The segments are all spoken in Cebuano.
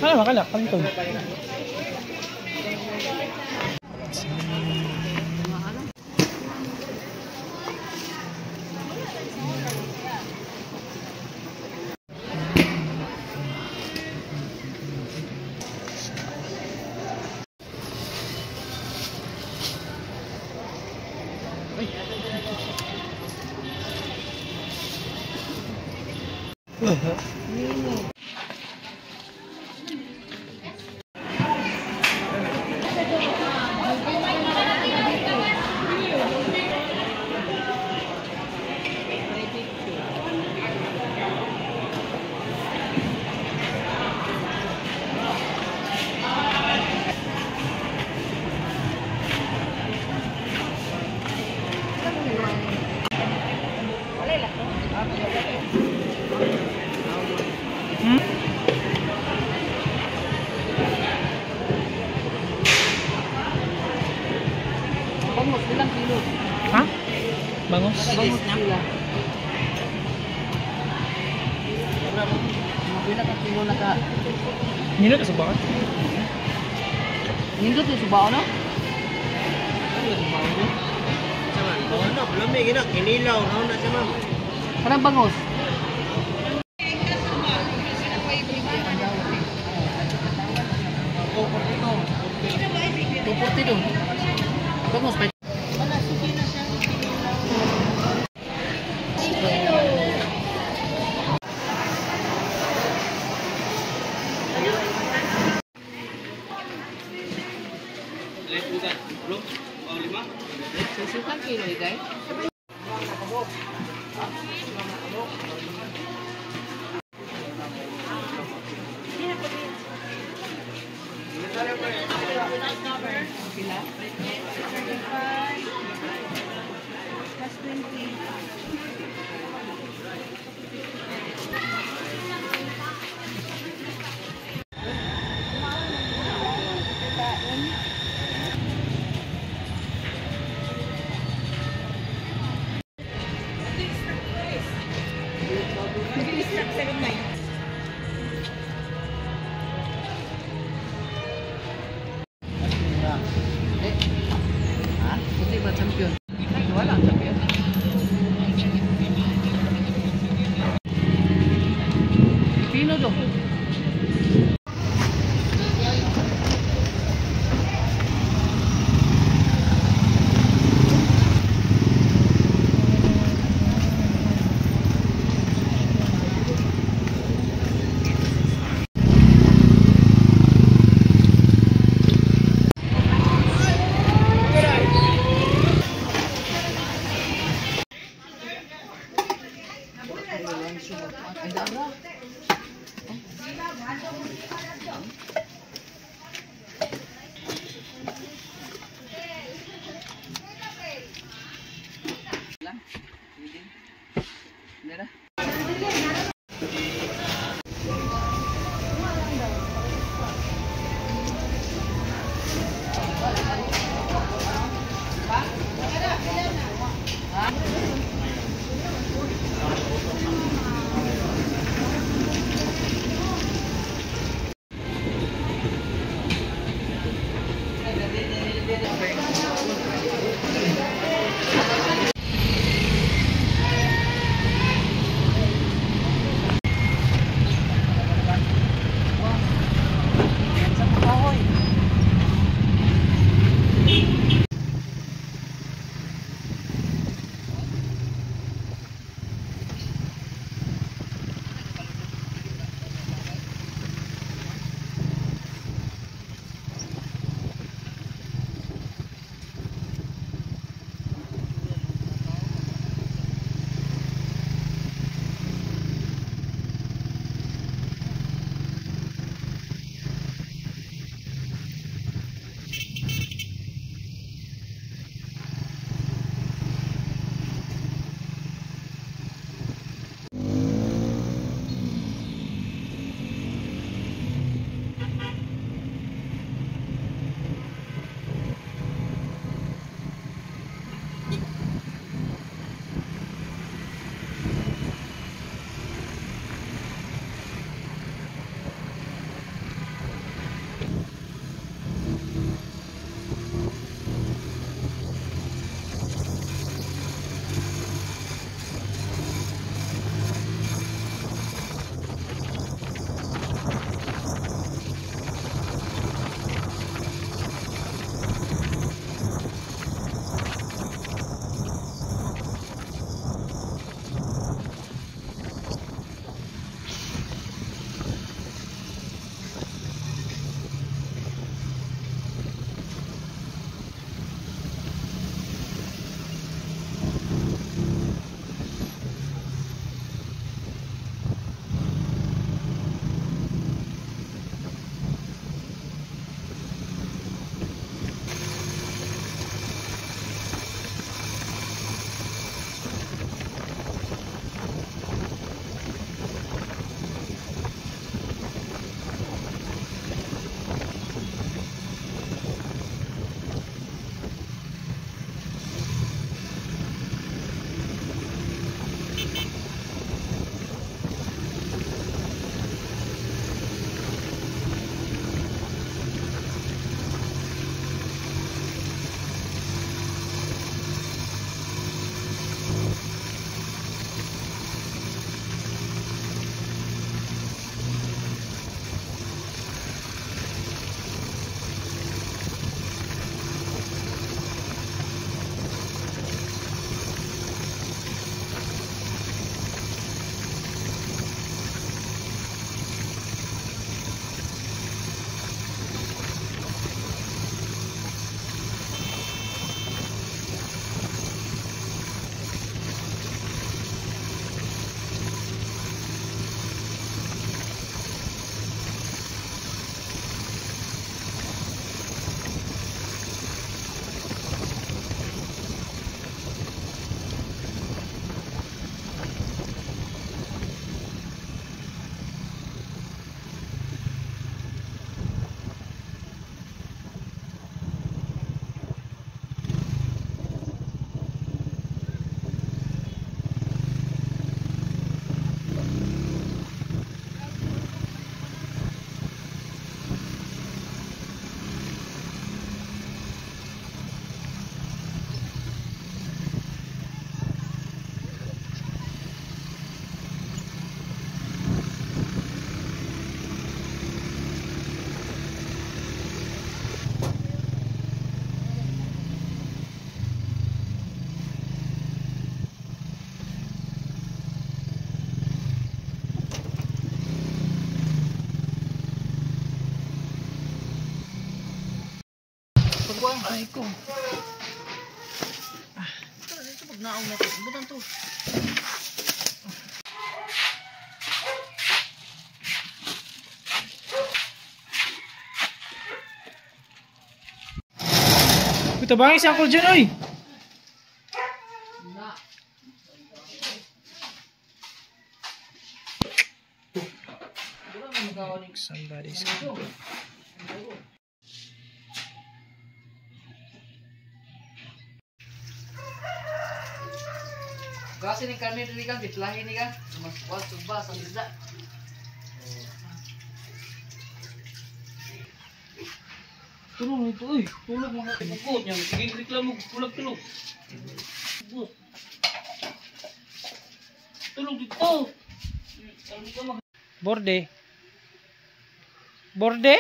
Ano, makala, kantog. Bangos, ilang kilo? Ha? Bangos? Bangos sila. Pila ka kilo na ka? Nindot ka subaon? Nindot yung subaon, no? Ano, lamig ina, kinilaw, no na siya, ma'am. Parang bangos. 242. Bangos pa. Susukan kilo ikay. Sila? 35 plus 20. Puti ba champion? Wala champion. Pino do. Ay, dara. Lang. Dara. Aray ko. Ito pag naong na to. Butang to. Ito ba si Uncle John, oy? Somebody's coming. Kasi ni karne dili kan bitlahin ni kan. Mas kuat sugba sa isda. Tulog nito, oy. Tulog mga bukod niya. Sige, reklamo, tulog, tulog. Tulog dito. Borde. Borde?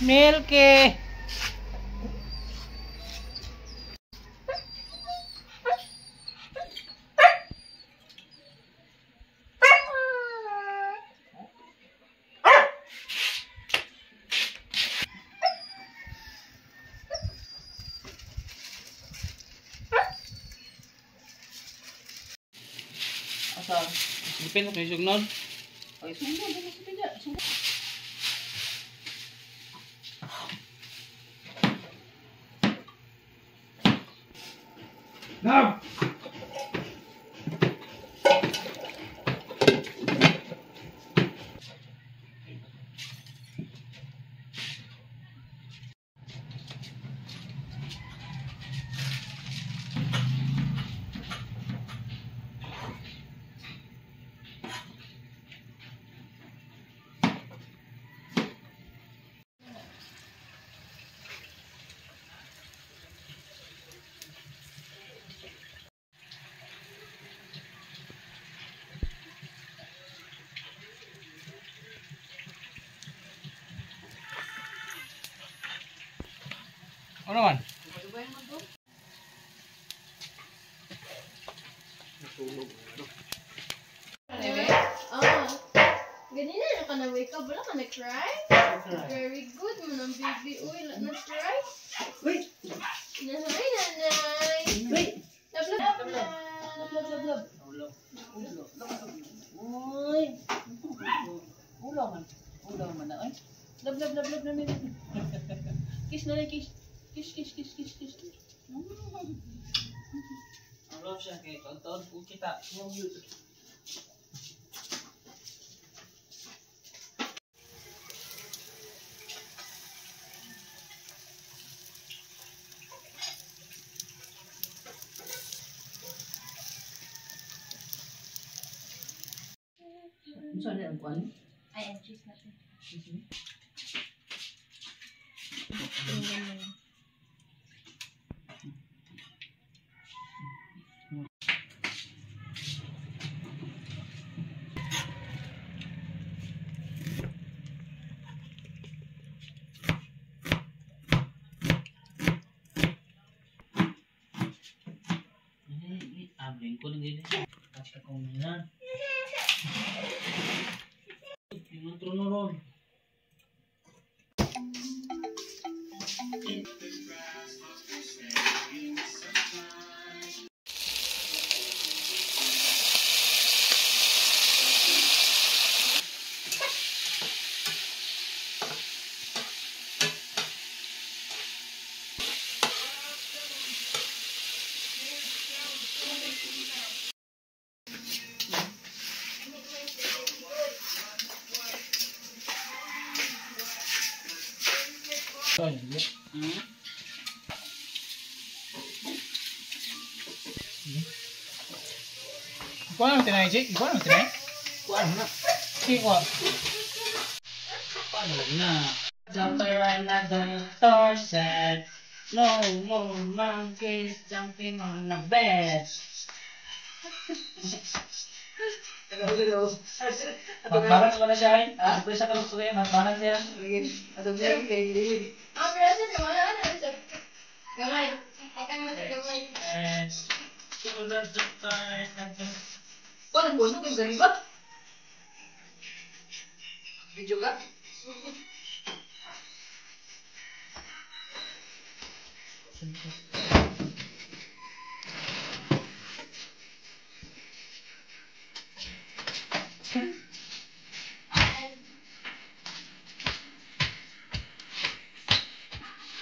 Milky. Asa? Depende kay sugnod. Ay, sunggo dili sa pida. Sunggo. Now. Ano man? Ah. Ganina na ka na wake up, wala ka na cry? Very good mo ng baby. Uy, wala na cry. Uy! Nahay, nanay. Uy! Love, love, love. Love, love, love. Uy! Ulaw man. Ulaw man na. Ay. Love, love, love, love na nila. Kiss na lang, kiss. Kiss, kiss, kiss, kiss, kiss. Ang love siya kay taon-taon po kita. Saan ang kuan? Ay, ang cheese na siya. Abling ko lang gini. Basta kong na. Yung trono ron. Kuha naman tinay, Jake. Kuha naman tinay. Kuan na. Sige, kuha. Kuan na. Doctor another doctor said, no more monkeys jumping on the bed. Magbalance ko na siya ay. Ah, pwede sa kalok ko kayo, magbalance siya. Ah, pero sa wala na siya. Gamay. Ay, kami sa gamay. And To the doctor and the Parang buwan mo kayo ba? Video ka?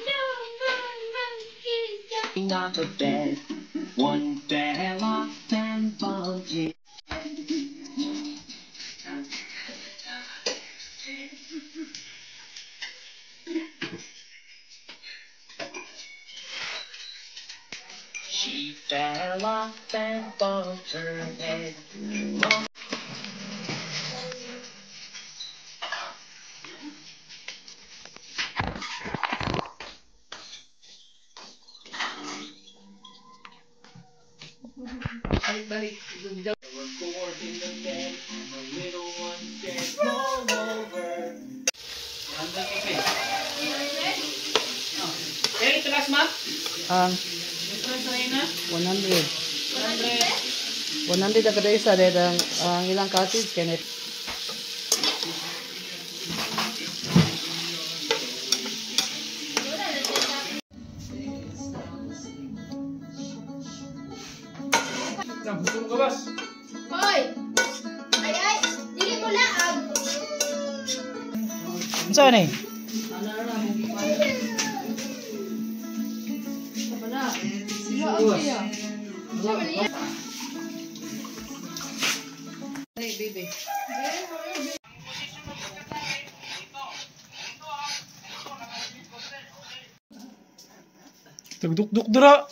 No more monkeys jumping. On the bed. One fell off and bumped it. She fell off and bumped her head. Balik-balik. There were four in the bed, and the little one said, "Roll over." Eh, ito last ma'am? Ang Ito sa na? 100. 100 ang kada isa dahil ang ilang cottage kay na Gusto mo gawas? Hoy! Ay ay! Dili mo laag! Saan eh? Laag siya. Siya man niya. Hey, baby. Tagdukduk dira.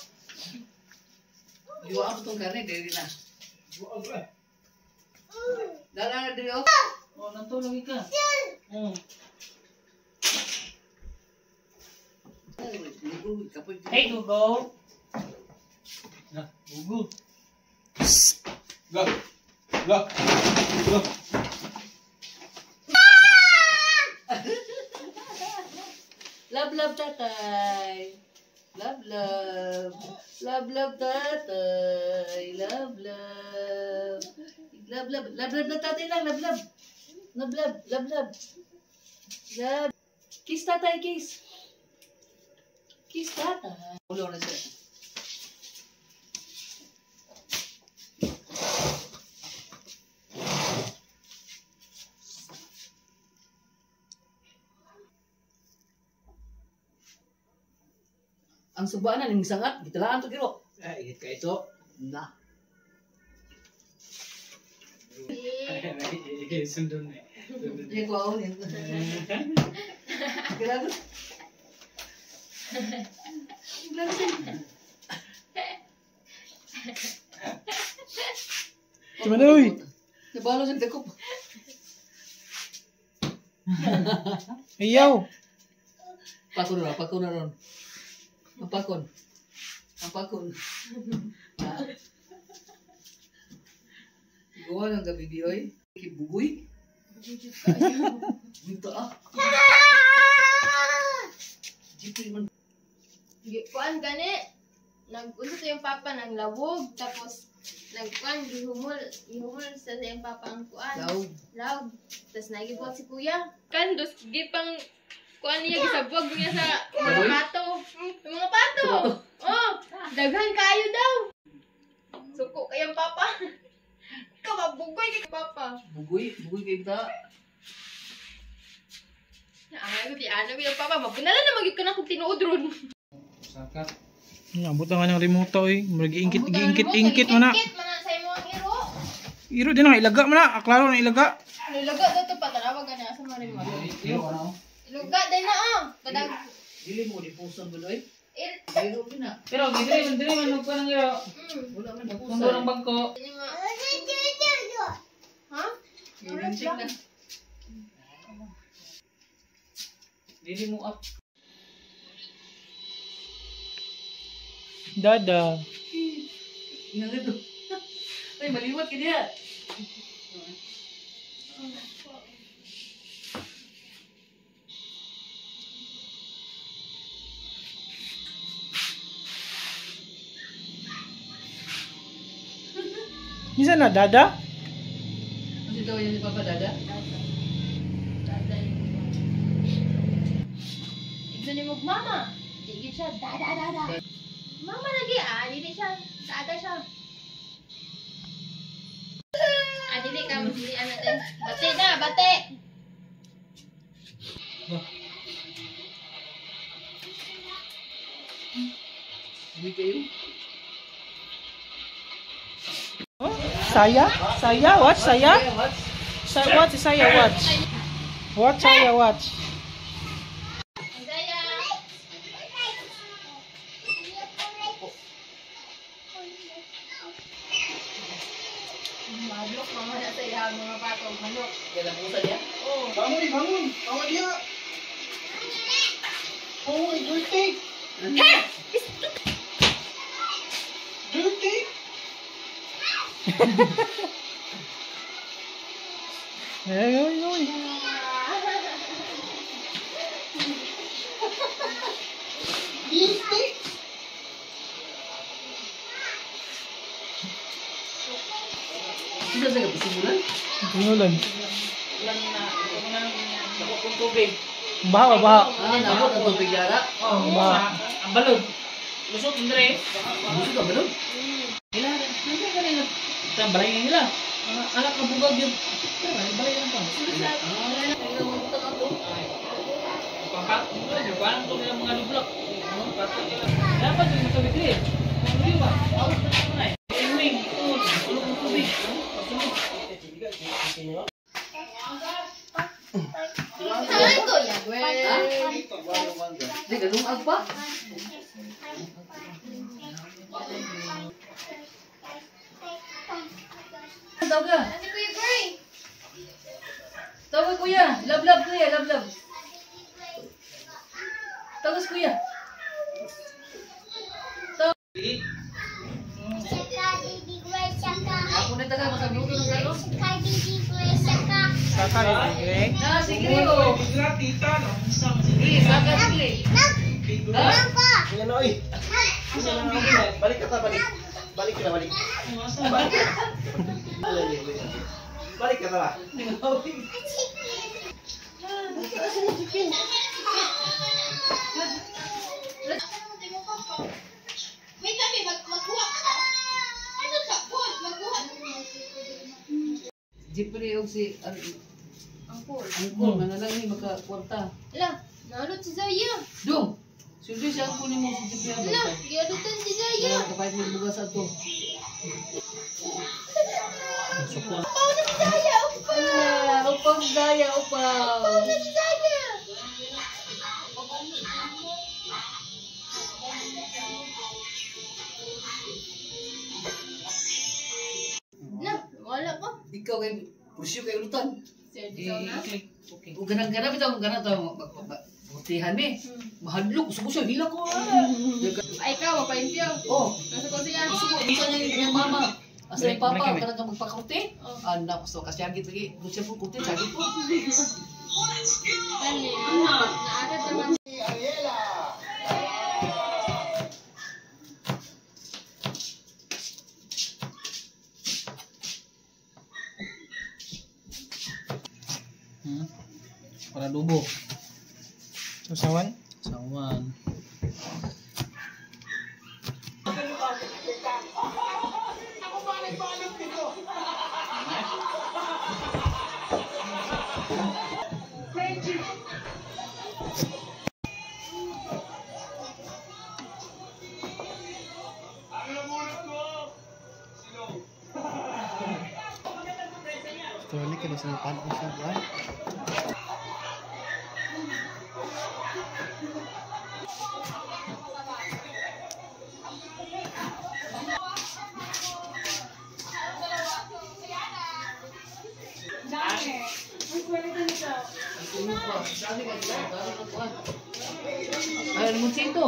Diwa ako itong karne, dili na. Dala na dili oh. Oh, natulog ka. Oh. Hey, Google. Na, Google. La. La. La. Love, love, tatay. Love, love. Love, love, tatay. Love, love. Love, love. Love, love na tatay lang. Love, love. Love, love. Love, love. Love. Kiss tatay, kiss. Kiss tatay. Ulo na siya. Ang subaanan ning sangat gitalaan to giro. Ay, ka ito. Na. Sundon eh. Di ko awon yan. Grabe. Grabe. Cuman uy. Nabalo sa dakop. Ayaw. Pakon na, pakon na ron. Ang pakon. Ang pakon. Gawa ng gabi, oy. Bugoy. Dito ah. Dito man. Kuan gani. Nag-unsa to yung papa nang lawog tapos nagkuan gihumol sa iyang papa ang kuan. Lawog. Lawog. Tapos nagibuhat si kuya. Kandos gipang kuan niya gisabwag niya sa mga pato. Yung mga pato. Oh, daghan kayo daw. Suko kayang papa. Kababugoy kay papa. Bugoy, bugoy kay ta. Ay, ko ti ana yung papa mabunala na magyud ka na kung tinuod ron. Sakat. Abot nga ng remote oy. Murag giingkit giingkit ingkit man na. Ingkit man na sa imong iro. Iro din na ilaga man na. Aklaro na ilaga. Ilaga daw to patanawa gani asa man remote. Iluga day na ah. Kadag dili mo di puson buloy. Iro gina. Pero dili man magkuan ng iro. Wala man di Puso ng bangko. Ha? Check na. Dili mo up. Dada. Ngalito. Ay, maliwat ka diha. Isa na, dada? Ano daw yan ni Papa Dada? Dada yun. Igso ni mo mama. Di gid siya dada dada. Mama lagi ah, dili siya dada siya. Ah, dili ka dili ana din. Bate na, bate. Hindi kayo? Oh, saya? Saya? Watch saya? Watch saya watch. Watch saya watch. Saya. Madlok mama na sa iyang mga patong manok. Galabusan niya? Oh. Bangun, bangun. Awa dia. Oh, dirty. Dirty. Ay, ay, ay. Dirty. Sino sa kapisimulan? Simulan. Ulan na, dako kong tubig. Baha, baha. Ah, nabot ang tubig yara. Oh, Baha. Ang balod. Lusot, Andre. Gusto ka balod? Ila, nandiyan ka nila. Balay nila. Anak ka bugag yun. Balay lang pa. Papak, ko nila mga lublak. Dapat yung matubig rin. Mga ba? Awas na naman ay. Wing, tulog ng tubig. Saan ko yan? Hindi, galungag pa. Tawag ka. Ano Kuya Gray? Tawag kuya. Love, love kuya. Love, love. Tawag kuya. Ako na taga masagluto ng gano'n. Saka, eh. Na, sige oh. Sige, saka sige. Ha? Yan oy. Balik ka ta, balik. Balik ka na, balik. Balik. Balik ka ta ba? Wait kami, magkuha ka. Ano sa food? Magkuha. Jeffrey og si Angkol. Angkol, nga na lang ni magka-kwarta. Ala, nalot si Zaya. Dong! Sundo siya ang kunin mo si Jeffrey. Ala, gialutan si Zaya. Kapag may bugas ato. Upaw na si Zaya, upaw. Ala, upaw si Zaya, upaw. Upaw na si Zaya. Na, wala pa. Ikaw kay pursyo kay ulutan. Okay. Ug ganang-ganang bitaw ganang taw magpabutihan ni. Mahadlok gusto ko siya hila ko. Ay ikaw, mapaimpyo. Oh, Nasa ko siya. gusto ko unsa niya yung mama. Asa yung papa kanang ka magpakurti? Anak gusto ka siyagit lagi. Gusto siya po kurti, siyagit po. Dali. Naagad naman. Para adobo. Usawan? Sawan. Story ka na sa pan sa buwan. Ay, limoncito.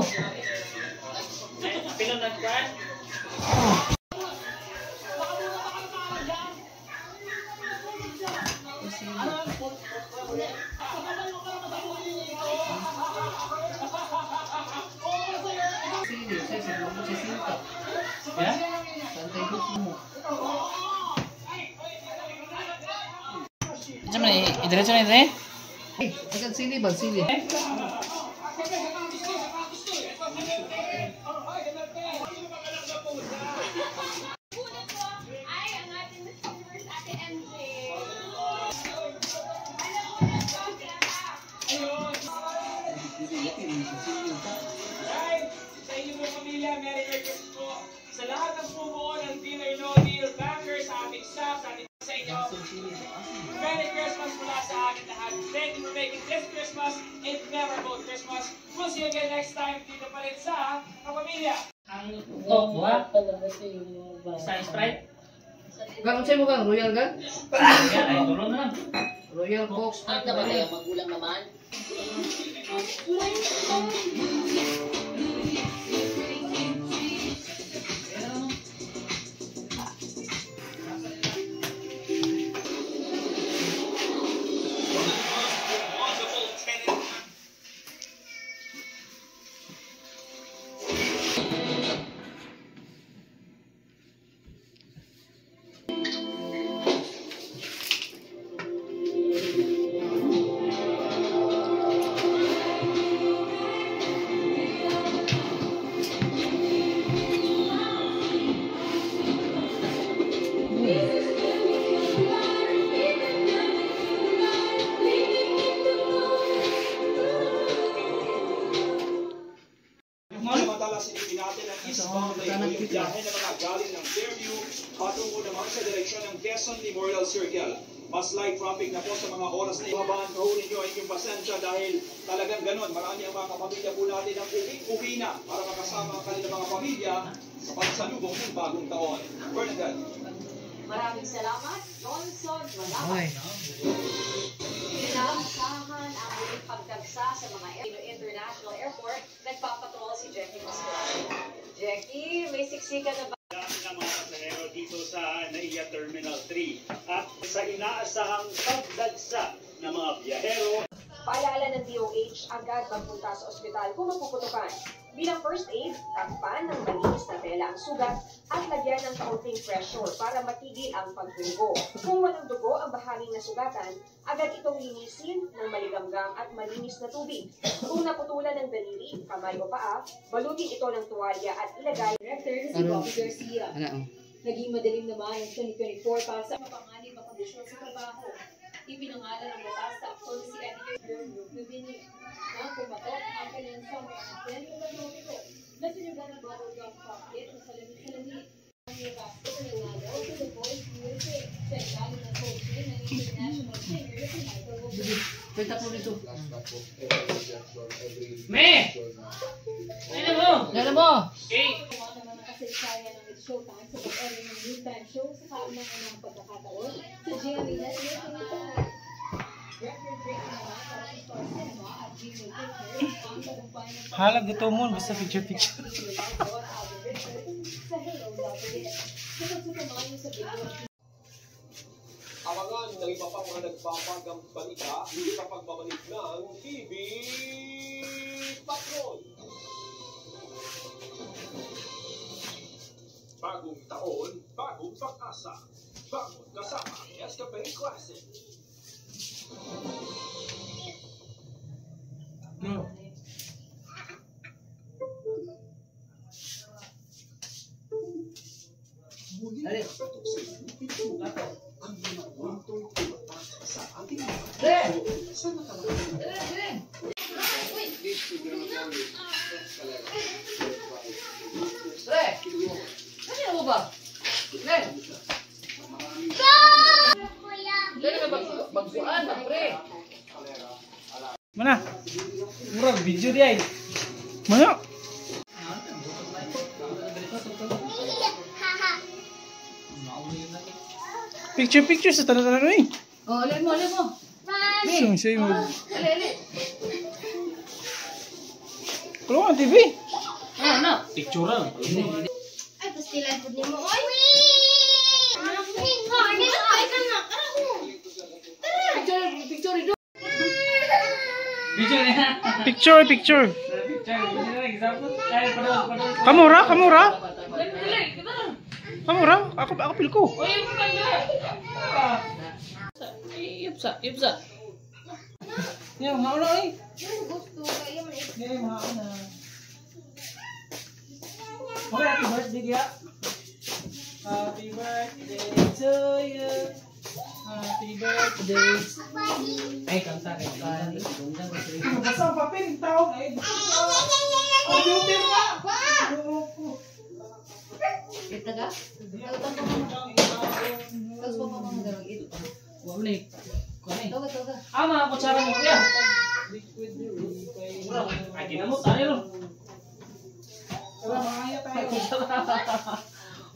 Pila na ka? Sige, sige, sige, sige, sige. Ya? Santay ko mo. Diyan man, idiretso na ito eh. Ay, sili ba? Sili. Ay, ang ating Miss Universe, Ate MJ. Sa inyong mga pamilya, Merry Christmas po. Sa lahat ng bumubuo ng Deal or No Deal, backers, sa ating staff, sa ating sa inyo. Merry Christmas mula sa amin lahat. Thank you for making this Christmas a memorable Christmas. We'll see you again next time dito pa rin sa Kapamilya. Ang Coke, ha? Isang Sprite. Gang, unsay mo gang? Royal gang? Yan, ay, tulong na lang. Royal Coke. Ang dapat ay magulang naman. Samantala, silipin natin ang eastbound lane o yung biyahe na mga galing ng Fairview patungo naman sa direksyon ng Quezon Memorial Circle. Mas light traffic na po sa mga oras na ibabaan po ninyo ang inyong pasensya dahil talagang ganun. Marami ang mga kapamilya po natin ang uwi-uwi na para makasama ang kanilang mga pamilya sa pagsalubong ng bagong taon. Bernadette. Maraming salamat, Johnson Malabay. Inaasahan ang muling pagdagsa sa mga International Airport. Nagpapatrol si Jackie Moscow. Jackie, may siksikan na ba? Dami ng mga pasahero dito sa NAIA Terminal 3 at sa inaasahang pagdagsa ng mga biyahero. Paalala ng DOH, agad magpunta sa ospital kung mapuputukan. Bilang first aid, takpan ng malinis na tela ang sugat at lagyan ng kaunting pressure para matigil ang pagdurugo. Kung walang dugo ang bahaging nasugatan, agad itong linisin ng maligamgam at malinis na tubig. Kung naputulan ng daliri, kamay o paa, balutin ito ng tuwalya at ilagay. Director si Bobby Garcia. Ano? Naging madaling naman ang 2024 para sa mapanganib ang kondisyon sa trabaho. Ipinangalan ang batas sa aktor na si editor Brooke Nubini na pumatok ang kanyang summer anthem na pagpapiko na sinundan ng bubblegum pop hit na salamin-salamin. Ang Vasco na nanalo sa The Voice Music sa ilalim ng coaching ng international singer na si Michael Bublé. Pwede po dito. Me! Ano mo? Ano mo? Okay. Mga naman ang kasaysayan ng It's Showtime sa pag-ere ng noontime show sa kaunang-unahang pagkakataon sa GMA Network nito. Record-breaking naman para sa Star Cinema at GMA Pictures ang tagumpay ng Halag gutomon basta picture picture. sa Hello Love Again. Sunod sa tumayo sa video Abangan ng iba pang mga nagbabagang balita sa pagbabalik ng TV Patrol. Bagong taon, bagong pag-asa. Bangon kasama ang Nescafe Classic. No. Muli nakatok sa inyong pintuan ang mga kwentong tumatak sa ating mga puso sa nakaraang Pre! Ano mo ba? Len! Dali ka magkuan, pre! Mana? Murag video di ay. Mana? Picture picture sa tanan-tanan eh. Oh, alin mo, alin mo. Saan siya mo? Ali, ali. Keluar ang TV. Ano, ano? Picture lang. Ay, pastilan po nimo, oy! Ay, ka na, Picture, picture ito. Video na. Picture picture. Picture. Video na. Example. Ay, padol, padol. Kamura, kamura. Dali, dali. Kita na. Kamura, ako ako pil ko. Uy, yung tanda. Ay, Ipsa, ipsa. Ya, mauna eh. Gusto kaya man Yeah, mauna. Okay, happy birthday kaya. Happy birthday to you. Happy birthday. Ay, kanta kay basta ang papel, taon ay. Computer na. Ita ka? Tapos pa pa mga ito. Wa ni. Kuan. Toga, toga. Ah, mga kutsara mo kuya. Ay, ginamot tayo ro. Tara, makaya tayo.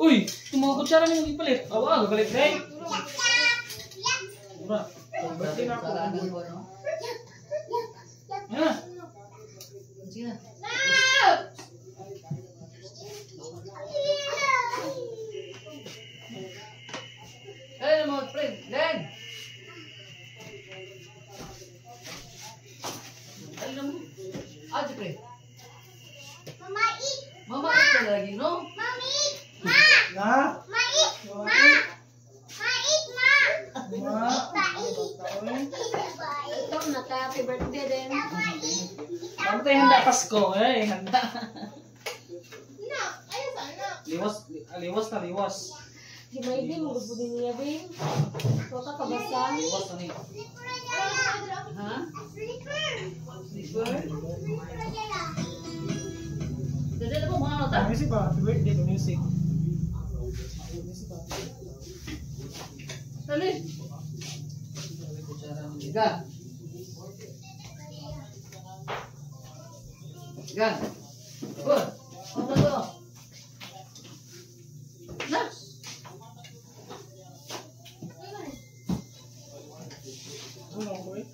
Uy, itong mga kutsara nyo ipalit. Awa, gagalit na eh. Mura. Birthday na ako. Yan. Sige na. Eh, mga friend, Len! Alam mo? Ah, si pre. Mama, eat. Mama, eat ka lagi, no? Mama, eat. Ma. Na? Ma, eat. Ma. Ma, eat, ma. Ma. Ma, eat. Ikaw na ka, happy birthday din. Bago tayo handa Pasko, eh, handa. Na, ayaw sa anak. Liwas, liwas na liwas. Di ba hindi mo gusto din niya, babe? Waka ka basa. Liwas na ni. Ha? Slipper. Slipper? Slipper Dali mo, mga ano ta? Music ba? Happy birthday to music. Music ba? Dali. Ga. Ga. Good. Ano to? Na. Ano ako eh?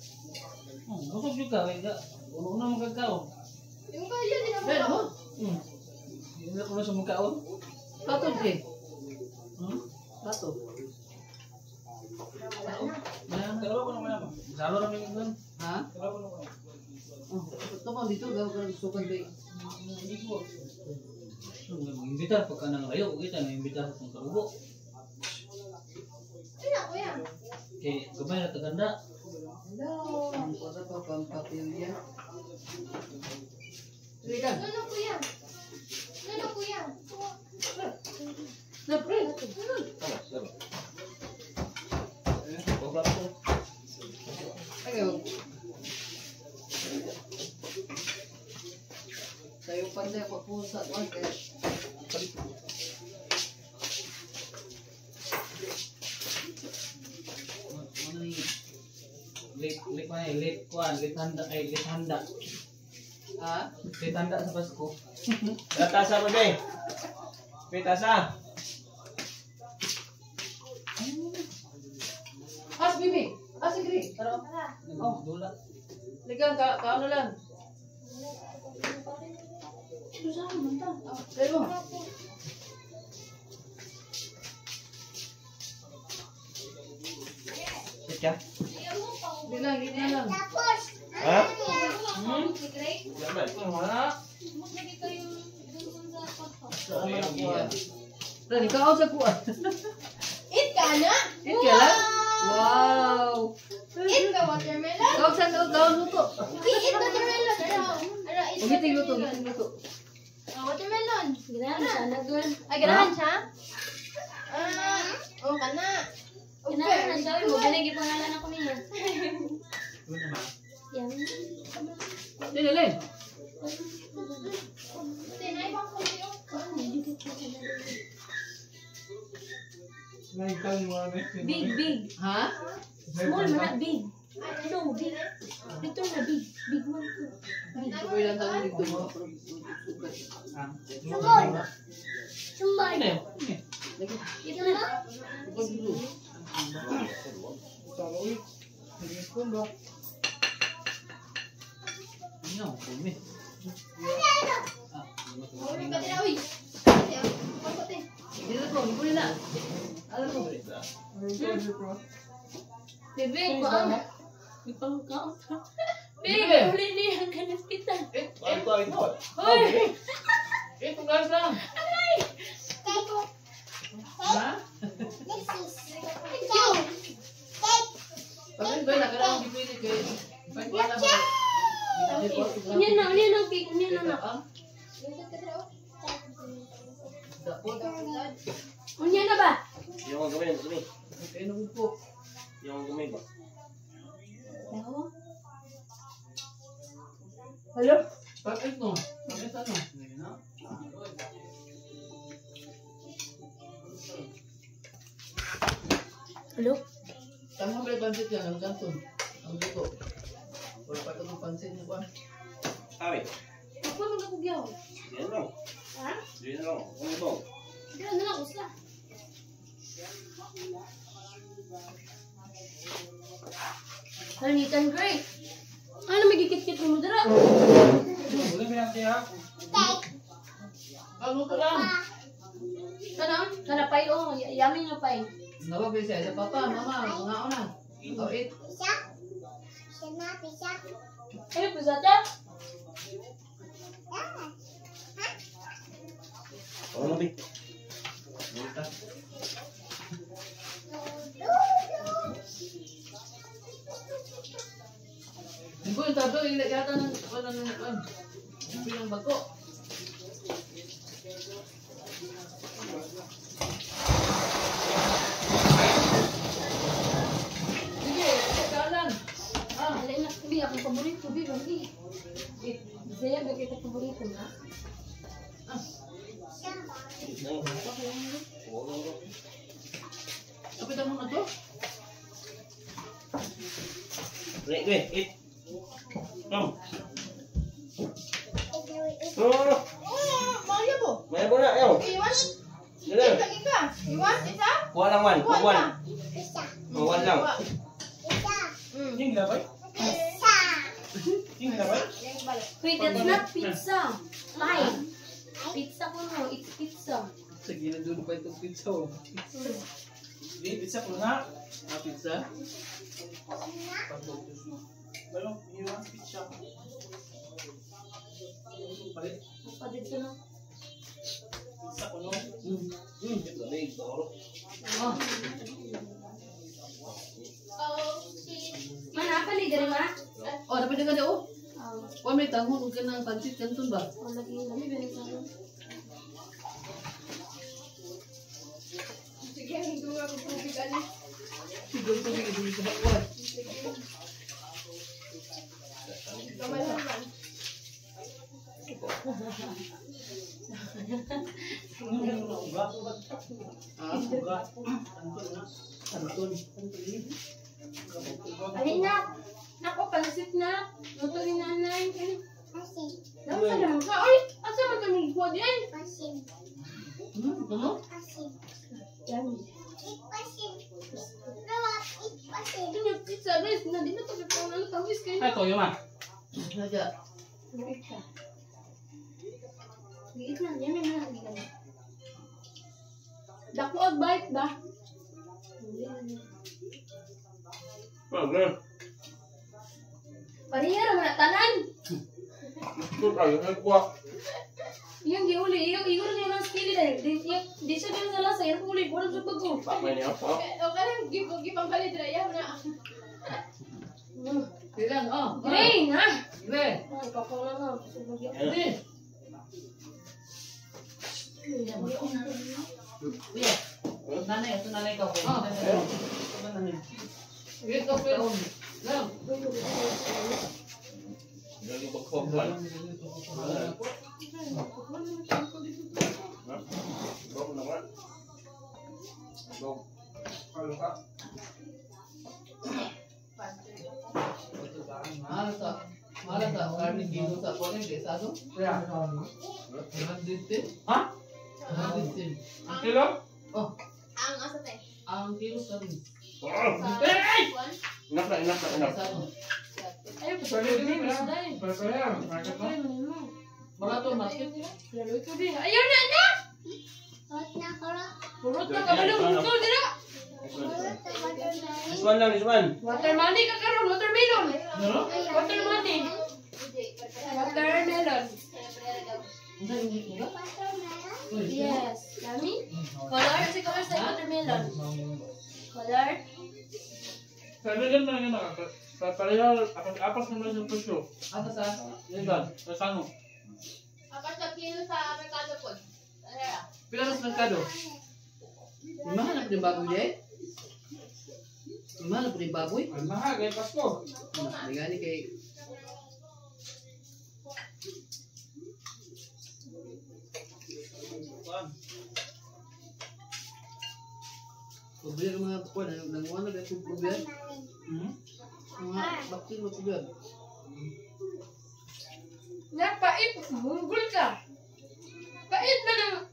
Busog yun ka, kaya uno na magkakaon. Yung kaya din ako. Len, mo? Hindi na ko na sa mukhaon. Plato, Jay. Hmm? Plato. Dalawa ko naman ako. Salo rami yung gan. Ha? Dalawa ko naman. Oh, ito mo dito, gawa ka ng sukan, babe. Hindi ko. Mag-imbita, pagka nang layo, kita na imbita sa kong karubo. Ayun na, kuya. Kay gamay na taganda. Hello. Ang kwasa pa, pampapilya. Sige ka. No, no, kuya. No, no, kuya. Na, pre. Ayaw. Tayo panday pa po sa kwan. Ano ni? Late, late pa eh, late kuan, late handa, ay late handa. Ha? Late handa sa Pasko. Tasa mo, be. Be, tasa. As, bibi. As, sige. Tara. Oh, dula. Ligang, ka, kaano lang. Tayo mo. Sit ka? Hindi lang, hindi na lang. Tapos. Ha? Hmm? Wala man. Wala. Saan man ang kuwan? Pre, ikaw sa kuwan. Eat ka na? Eat ka lang? Wow! Eat ka watermelon? Ikaw sa ikaw luto. Eat watermelon. Ara, eat Ugiting luto, watermelon. ugiting luto. Oh, watermelon. Ganahan siya, nagul. Ay, ganahan siya? Ah, oh, kana. Ganahan na siya. Magaling ipangalan ako niya. Yan. Dili, dili. Tinay pang kunti, oh. Big, big. Ha? Small man na, big. No, big. Dito na, big. Big man to. Big. Tuloy lang tayo dito. Small. Small. Ano yun? Ito na. Tama, uy. Nag-spoon ba? Ano, kumi. Ah, Uy, ka dira, uy. Kasi, oh, pangkote. Dito ko, hindi na. Alam mo. Bebe, kuang. Big, uli niya ang kanaspitan. Hoy! Ito guys lang. Ha? Pagin. Unya na cake, unya na na. Unya na ba? Yung gawin, sumi. Okay, nung po. Yung gawin ba? Daw. Hello? Bakit no? Bakit ano? Hello? Tama ba yung pansit yan? Ang kanton. Ang luto. Wala pa itong pansit niyo ba? Sabi. Ako magkakugyaw. Diyan lang. Ha? Diyan lang. Ano ito? Diyan na lang usla. Hanitan great. Ano magikit-kit mo dira? Wala ba yan tiya? Ah, luto lang! Kana, kana pay oh, yummy nga pay. Nawag siya sa papa, mama, mga una. Oh, eat. Ayo pusata. Oo, nabi. Buta. Hindi yung tato, hindi yata ng wala ng ano. Hindi ng bago. Sige, kalan. Ah, alay na, bi akong paborito, bi bi. Bisaya ba kita paborito na? Kapitan mo na to? Wait, wait, eat. Come. Oh, Maya po. maya po na, ayaw. Iwan. Dali. Lagi ka. Iwan, isa? Kuha lang one, kuha one. Oh, one lang. Yung labay? Yung labay? Wait, that's not pizza. Pie. Pizza ko no, it's pizza. Sige, nandun pa itong pizza oh. Di, pizza ko na. Ah, pizza? Balong, you want pizza? Palit. Pa dito na. Pizza ko no. Lamig, toro. Ah, Man, apa ni diri ma? oh, dapat dengan dia oh. Oh, Wah, may tanghon ug kanang pansit kanton ba? oh lagi lami ba ni sa. Sige, ang duwa ko tubig alis. Siguro tubig dili sa bakwan. Kamay naman. Uga. Ah, Uga. Anton na. kanton. Alin na. Nako, pansit na. Luto ni nanay. Asa naman ka? Oy, asa man kami kuha diyan? Ano? Yummy. Ito yung pizza, guys. Na, di na to kung ano tawis kayo. Ay, toyo ma. Naja. Giit ka. Giit na. Yummy na. Giit na. Dako og bite ba? Hindi na. Bagay. Pareha ra man na tanan. Ito kayo, ay kuha. Iyang giuli, iyang igor niya ng skili dahil di siya din sa lasa, iyang uli, wala sa bago. Pakay niya ako. O kanang gipang palit ra yaw na. Sige lang, oh. Green, ha? Gre. Ay, kakaw na nga. Hindi. Kuya. Nanay, ito nanay ka. Oh. Sige, kape. Lang. Lagi pagkakwan. Bog naman. Bog. Ano ka? Mahal sa mahal sa karne kilo sa kunin di sa ano? 110. Ha? 110. Ang kilo? Oh, Ang asa te? ang kilo sa rin. Sa Ay! kuan? Enough na, enough na, enough. Sa ano? Ay, Pwede din, Pwede yan. Ay, mo. Barato market. Lalo ito din. Ayaw na na! Kurot na kabalong gusto dira. This one lang, this one. Water money ka karon, watermelon. Ano? Water money. Watermelon. Yes. Yummy? Color? Kasi color sa watermelon. Color? Sabi gan talaga nakaka. Pareho, apas naman yung presyo. Asa sa? Yan, sa sano? Apat na kilo sa merkado po. Pila na sa merkado? Mahal na po yung baboy eh? Mahal na po yung baboy? Ay, mahal, kay Pasko. May gani kay... Pabili ng mga kuwan, nanguha na ba yung pabili? Mga bakit mo pabili? Napait, munggol ka. Pait ba ng...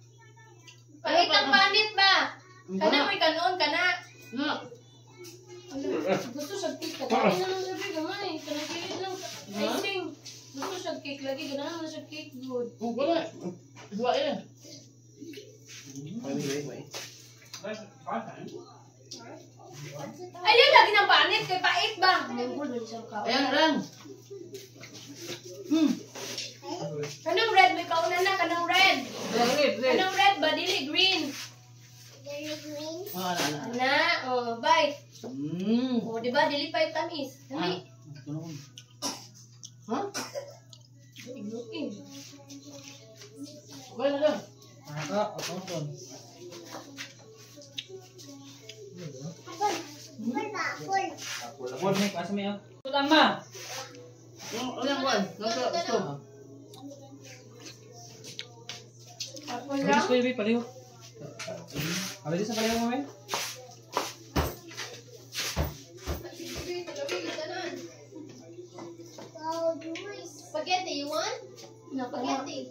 Pait ang panit ba? Kana may kanon, kana. Na. Gusto siya cake. Kakain na lang sabi, gamay. Kanang kilit lang. Icing. Gusto siya cake lagi. Ganahan mo na siya cake. Good. Oh, wala. Dua eh. Wait. Ayaw lagi ng panit. Kay pait ba? Munggol man siya kaon. Ayan lang. Kanang red, may kauna na. Kanang red. Red, red. Kanang red ba? Dili green. Ah, na, na. Na, oh, bye. Oh, di ba? Dili pa yung tamis. Dali. Ha? Igluin. Okay na lang. Ah, ako. Apple, may asa may ah. Tama. Ano yung kuwan? Nasa stove. Apple lang. Bilis ko yung pareho. Bilis sa pareho mo, eh. Spaghetti, you want? Spaghetti.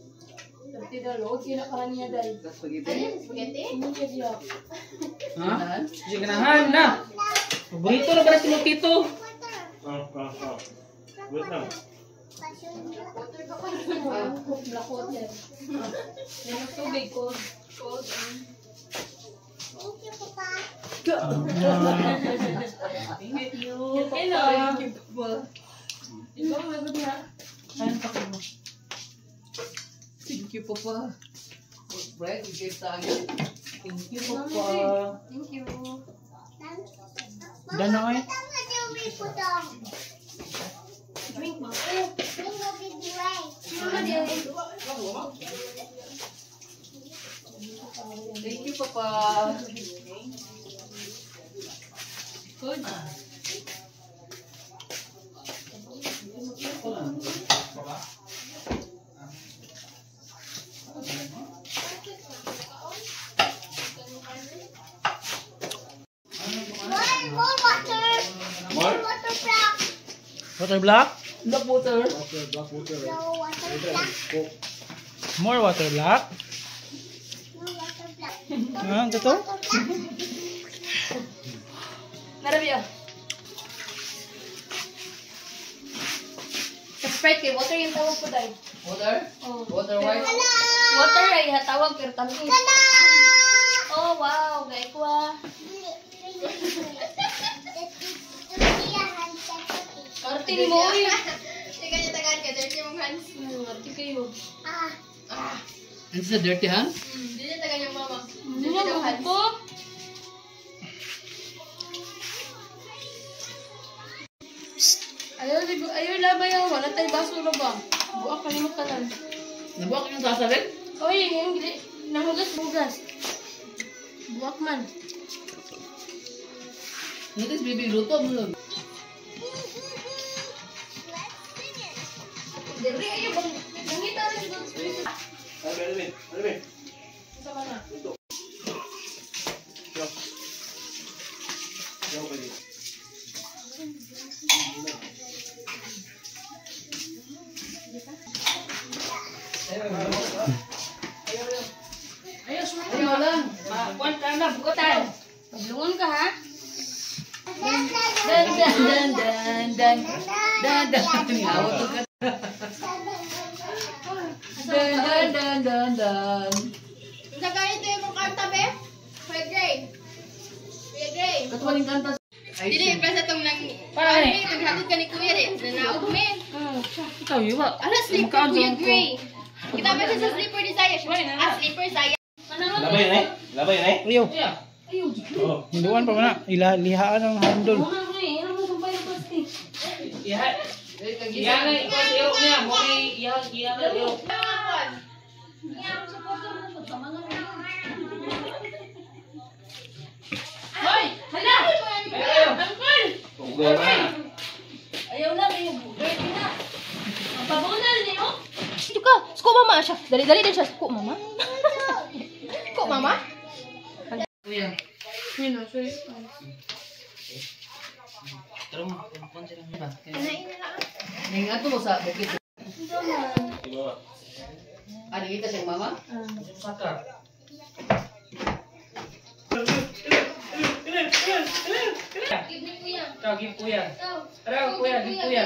$30. Kinakahan niya dahil. Spaghetti? Ano yun? Spaghetti? Hindi siya siya. Ha? Sige, ganahan na. Paborito na ba si mo tito? Wait lang. Black water. May tubig cold. Cold. Thank you, Papa. Thank you. Hello. Thank you, Papa. Ikaw, meron na. Thank you, Papa. Bread, you gave tayo. Thank you, Papa. Thank you. Dan na eh. Drink mo. Thank you, Papa. Good. More water. More? Water block. Water block? Black water. Black water. No water block. More water block? No water block. Ah, ito? Narabia. Sa Sprite kay water yung tawag ko dahil. Water? Oh. Water white? Water ay hatawag pero tamis. Oh wow, gay ko ah. Karte ni mo oy. Sige niya tagaan ka. Dirty mong hands. Karte kayo. Ano sa dirty hands? Hindi niya tagaan yung mama. Ano nga mo ko? Ayaw, ayaw labay ah. Wala tayo basura ba? Buak kalimot tanan. Nabuak yung sasalit? Oy, yung nahugas-bugas. Buak man. Notice, baby, luto mo lang. Diri ayo bang nangita rin doon. Ano ba? Sama na. Ito. Yo, pwede. Ayaw, sumunod. Ayaw lang. Kuwan ka na, bukotan. Maglungon ka ha? Dan, dan, dan, dan, dan. Dan, dan. Awat ka. Dan, dan, dan, dan, dan. Sa ganito yung mong kanta, be? Kuya Gray. Kuya Gray. Katuwaling kanta. Dili, basta itong nang... Para eh. Naghatid ka ni Kuya, di. Nanaog, me. Ikaw, yuwa. Ala, slipper, Kuya Gray. Kita ba siya sa slipper ni Zaya? Ah, slipper Zaya. Labay yun eh. Labay yun eh. Ayaw. Ayaw. Hinduan pa man na. Ila, lihaan ang handle. Ano mo eh? Ano mo sumpay ng plastic? Iya. Iya na ikaw sa iro niya. Mo ni iya iya na iro. Hoy, hala. Angkol. Ayaw na kayo dirty na. Ang pabunal niyo. Dito ka. Suko mama siya. Dali-dali din siya. Suko mama. Suko mama. Kuya. Yun, sorry. Tara mo, kumpon sila ba? Ning ato mo sa bukid. Ah, kita siyang mama? Saka. Give ni kuya. Ikaw, give kuya. Tara, kuya, give kuya.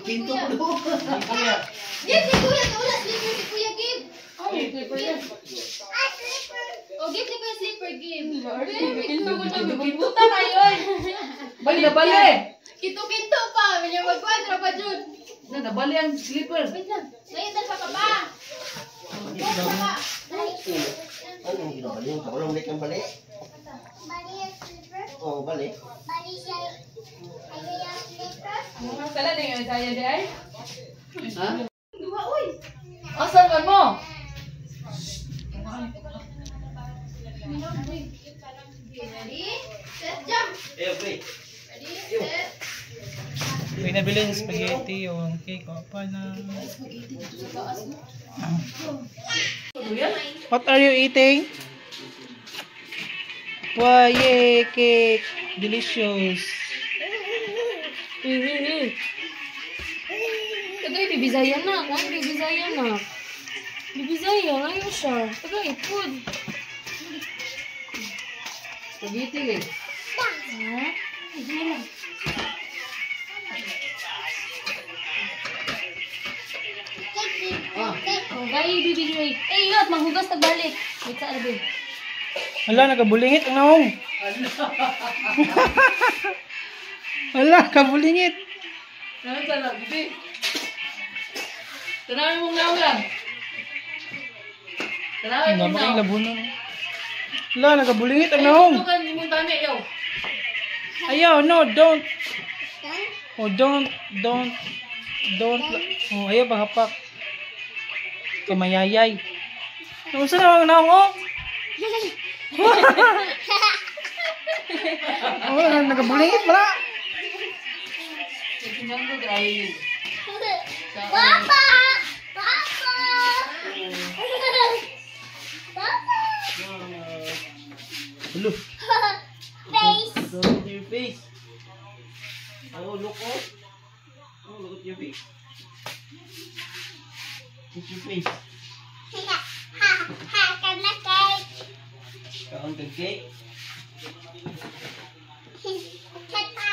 Pinto ko. Give kuya. Give ni kuya, wala slipper si kuya, give. Slipper. Oh, give ni kuya slipper, give. Kinto ko na. Magbuta kayo. Bali, nabali! Kinto-kinto pa, medyo magkwadra pa jud. Na, nabali ang slipper. Wait lang. Ngayon dal pa ka pa. Pa. Ano yung ginabali? Ang ulit ang bali? Oo, bali. Mga sala na yun, saya di ay. Ha? Duha oy. Asan man mo? Ready? Set, jump. Eh, okay. Ready? Set. May nabili yung spaghetti o ang cake o pa na. What are you eating? Wow, yay, cake. Delicious. Tagay, bibisaya na. Kuhan, bibisaya na. Bibisaya, ngayon siya. Tagay, food. Spaghetti eh. Ha? Hindi na. Ah, Oh, bye, baby Gray. Eh, ingat, manghugas tagbalik. Wait sa arabi. Hala, nagabulingit ang naong. Hala, kabulingit. Naman sa lang, bibi. Tanawin mong naong lang. Tanawin mong Ang naong. labunan. Hala, nagabulingit ang naong. Ito kan imong tami, ayaw. Ayaw, no, don't. Oh, don't. Oh, ayaw, paghapak. Kamayayay. Nausa na ang naong, oh. Oh, nagabulingit pala. Sinanggo, grabe. Papa! Papa! Papa! Look. Face! Look at your face. Oh, look oh. Oh, look at your face. Look at your face. Ha! Ha! Kana cake! Kaon kag cake. Kata!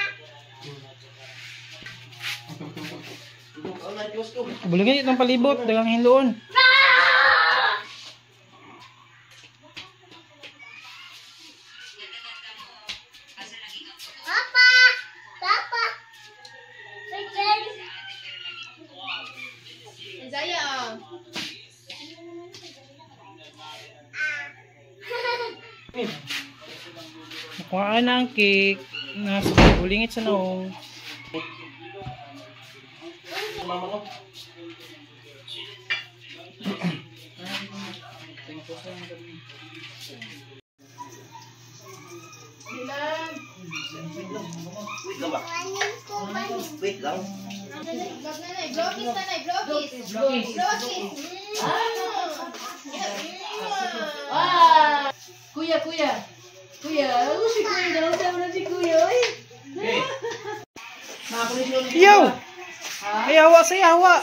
Bulingit itong palibot, dagang hinloon. Papa! Papa! Richard! Isaiah! Nakuhaan na ang cake. Nasa bulingit sa naong. Mama ko. Wait lang ba? Wait lang. Blow kiss na, blow kiss. Blow kiss. Blow kiss. Ah! Kuya, kuya. Kuya, oh, si kuya. Nausa mo na si kuya, oy. Yo! Ay, hawa sa'yo, hawa.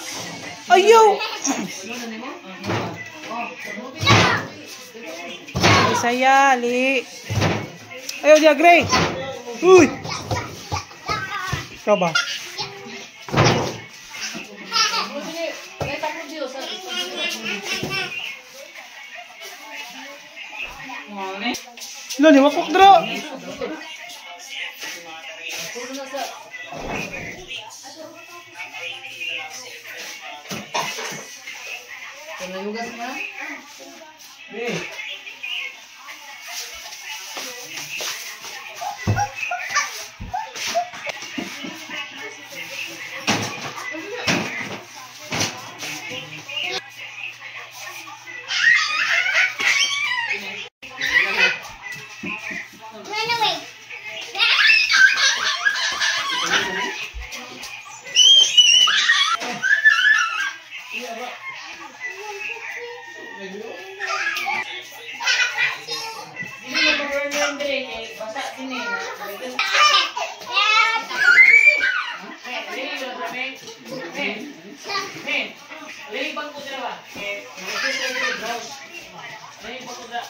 Ayaw! Ay, saya, li. Ayaw, diya, Gray. Uy! Ikaw ba? Lo, ni wakok dro. Panayugas na. Lay bangko dira ba? Eh, lay bangko dira.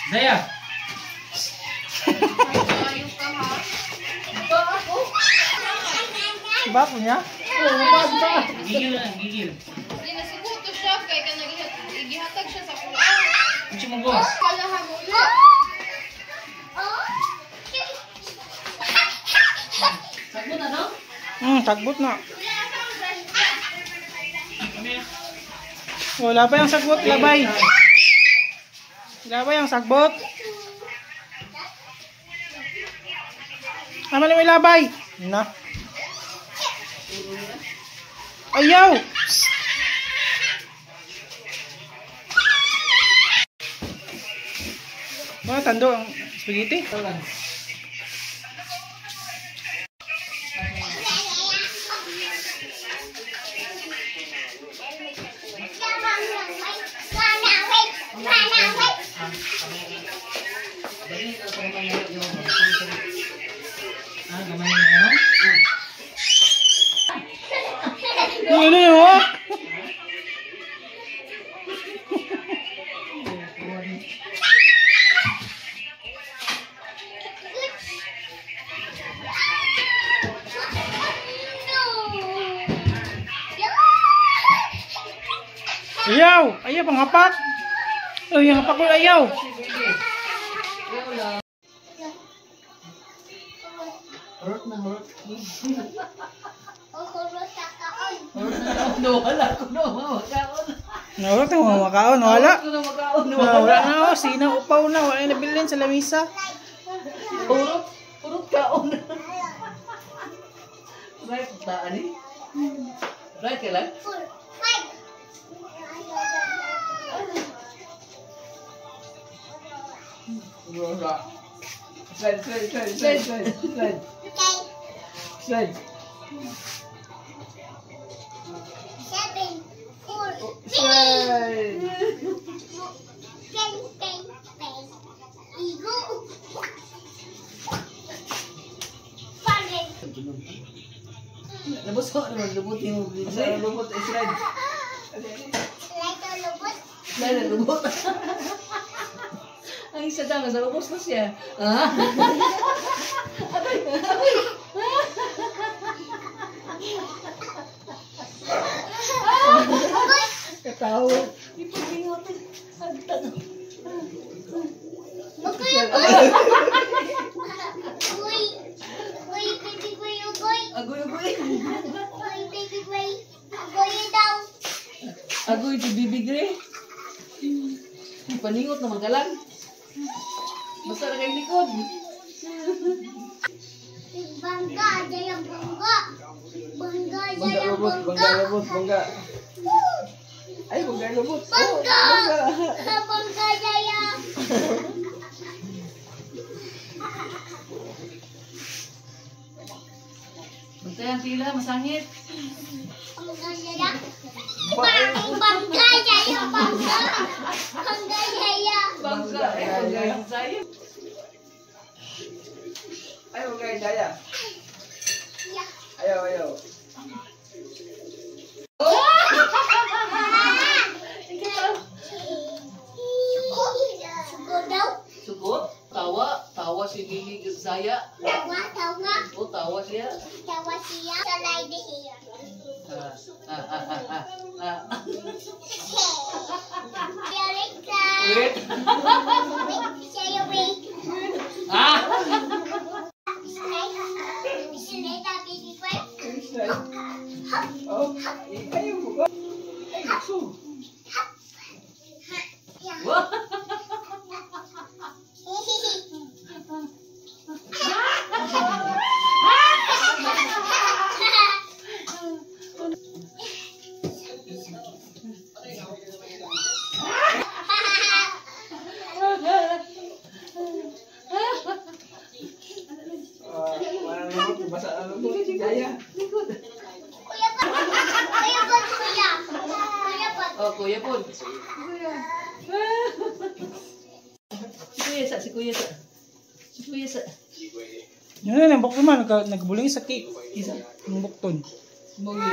Daya. Ba ko niya? Gigil na, gigil. Ginasuguto siya kay kanang igihatag siya sa kuan. Unsa mo boss? Sagbot na no? Sagbot na. Wala pa yung sagbot, labay. Labay ang sagbot. Tama na may labay. Na. Ayaw! Mga tando ang spaghetti. Ayaw! Ayaw, panghapak! Ay, ang hapak ko, ayaw! Hurot na, hurot. Wala ko na, makaon. Wala ko na, makaon. Wala. Wala na, sina, upaw na. Wala na nabilin sa lamisa. Hurot, hurot kaon. Right, taan eh. Right ka lang? Slide, slide, slide, slide, slide, slide. Slide. 7, 4, 3. Slide. 10, 10, 10. Igo. 5. Nabusok naman, lubot yung Slide, lubot, slide. Slide to lubot. Slide na lubot. Ang isa daw, nasa lubos na siya. Ah? Agoy, agoy. Katawa. Ipaglingot. Ang tanong. Uy. Uy, baby, uy, uy. Agoy, agoy. Uy, baby, uy. Agoy daw. Agoy, si Bibi Gray. Paningot naman ka lang. Basta na kayong likod. Bangga, jaya bangga. Bangga, Bangga jaya lubot, bangga. bangga lubot, bangga. Ay, bangga lubot. Oh, Bangga! bangga. Bangga, jaya. Bantayan sila, masangit. Bangga, jaya. Bangga, jaya, bangga. Bangga, jaya. Bangga, ay, bangga yung sayo. Ay, bangga yung saya. Ya. Ayaw, ayaw. Sugo daw. Sugo? Tawa? Tawa si Bibi Saya. Tawa, tawa. Oh, tawa siya. Tawa siya. Slide here. Ah, ah, ah, ah, ah. Wait Wait. Wait, wait. Ah! Slide. Slide, baby, wait. Slide. Oh, ayaw mo ba? Ay, gusto. Wah! Jaya. Likod. Kuya pa. Kuya pa, kuya. Kuya pa. Oh, kuya po. Kuya. Si kuya sa, si kuya sa. Si kuya sa. Yun na, bukton man, nagbuling sa cake. Isa. Ang bukton. Mugi.